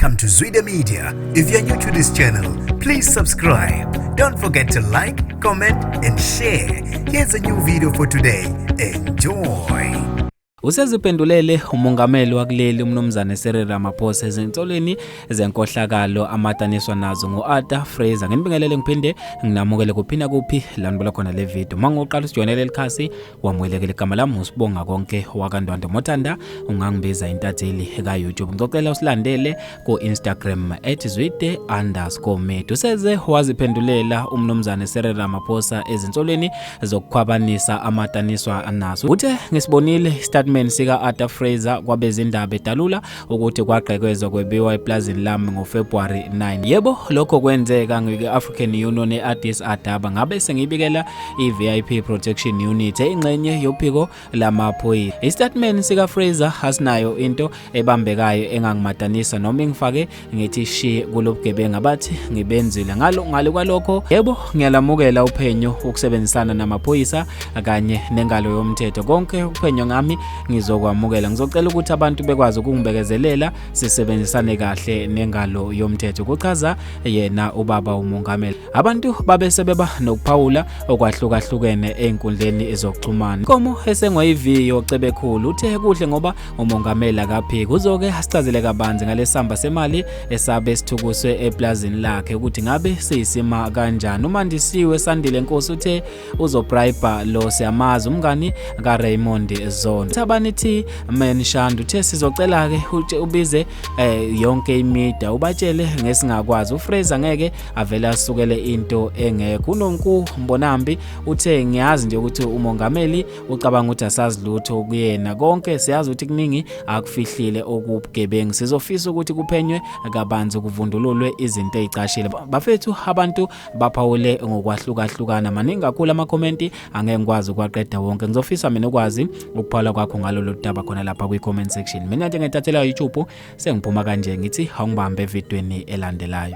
Welcome to Zwida Media. If you're new to this channel, please subscribe. Don't forget to like, comment, and share. Here's a new video for today. Enjoy. Useziphendulele uMongameli wakuleli uMnumzane Cyril Ramaphosa ezinsolweni zenkohlakalo amataniswa nazo ngu-Arthur Fraser. Nginibingelele ngiphinde nginamukele kuphina kuphi la nibuka khona le video. Uma ngoqala usijoyinele likhasi wamukelekile igama lami usibonga konke wakaNdwandwe Mothanda ungangibiza intatheli ka-YouTube. Ngicela usilandele ku-Instagram @zwide_media. Useze waziphendulela uMnumzane Cyril Ramaphosa ezinsolweni zokukhwabanisa amataniswa nazo. Uthe ngisibonile istatement sika-Arthur Fraser kwabezindaba edalula ukuthi kwagqekezwa kwebiwa eplazini lami ngoFebruary 9. Yebo, lokho kwenzeka ngike-African Union e-Addis Ababa ngabe sengibikela i-VIP Protection Unit ingxenye yophiko lamaphoyisa. Istatement sika-Fraser asinayo into ebambekayo engangimatanisa noma ingifake ngithi shi kulobugebengu abathi ngibenzile ngalo. Ngale kwalokho, yebo, ngiyalamukela uphenyo, ukusebenzisana namaphoyisa kanye nengalo yomthetho. Konke uphenyo ngami ngizokwamukela. Ngizocela ukuthi abantu bekwazi ukungibekezelela, sisebenzisane kahle nengalo yomthetho, kuchaza yena ubaba umongameli. Abantu babe sebeba nokuphawula okwahlukahlukene ey'nkundleni zokuxhumana. Inkomo esengwa iviyo Cebekhulu uthe kuhle ngoba umongameli akaphiki, uzoke asichazele kabanzi ngalesamba semali esabe sithukuswe eplazini lakhe ukuthi ngabe siyisima kanjani. UMandisiwe Sandile Nkosi uthe uzobribe lo, siyamazi, umngani kaRaymond Zondo. Thabani T Man Shandu uthe sizocela ke ubize yonke imedia ubatshele ngesingakwazi, uFraser ngeke avele asukele into engekho. UNonku Mbonambi uthe ngiyazi nje ukuthi umongameli ucabanga ukuthi asazi lutho kuyena, konke siyazi ukuthi kuningi akufihlile okubugebengu, sizofisa ukuthi kuphenywe kabanzi kuvundululwe izinto ezicashile. Bafethu, abantu baphawule ngokwahlukahlukana, maningi kakhulu amakhomenti, angeke ngikwazi ukuwaqeda wonke. Ngizofisa mina ukwazi ukuphawula kwakho ngalolu daba khona lapha kwi-comment section. Mina njengentatheli YouTube sengiphuma kanje, ngithi awungibambe evidweni elandelayo.